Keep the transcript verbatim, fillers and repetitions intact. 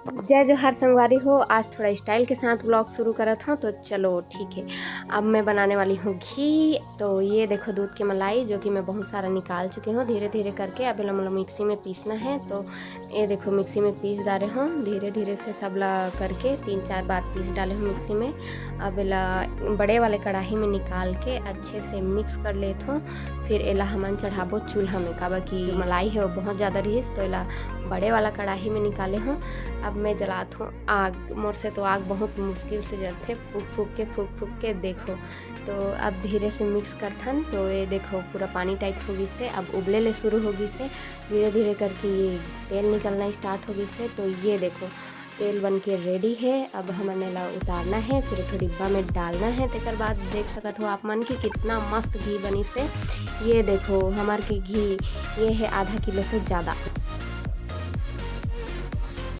जय जोहार संगवारी हो, आज थोड़ा स्टाइल के साथ व्लॉग शुरू करत हूँ। तो चलो ठीक है, अब मैं बनाने वाली हूँ घी। तो ये देखो दूध की मलाई, जो कि मैं बहुत सारा निकाल चुकी हूँ। धीरे धीरे करके अब एला मोला मिक्सी में पीसना है। तो ये देखो मिक्सी में पीस डाले हूँ। धीरे धीरे से सब ला करके तीन चार बार पीस डाले हूँ मिक्सी में। अब एला बड़े वाले कढ़ाई में निकाल के अच्छे से मिक्स कर लेत हूँ। फिर एला हमन चढ़ाबो चूल्हा में, काबर कि जो मलाई है वो बहुत ज़्यादा रहिस, तो एला बड़े वाला कढ़ाई में निकाले हूँ। अब मैं जलात हूँ आग। मोर से तो आग बहुत मुश्किल से जलथे, फूक फूक के, फूक फूक के। देखो, तो अब धीरे से मिक्स करथन। तो ये देखो पूरा पानी टाइप हो गिस हे, अब उबले ले शुरू हो गिस हे। धीरे धीरे करके ये तेल निकलना स्टार्ट हो गिस हे। तो ये देखो तेल बन के रेडी है। अब हमन एला उतारना है, फिर एक ठो डिब्बा में डालना है। तेकर बाद देख सकत हो आप मन कि कितना मस्त घी बनिस हे। ये देखो हमर के घी, ये है आधा किलो से ज़्यादा।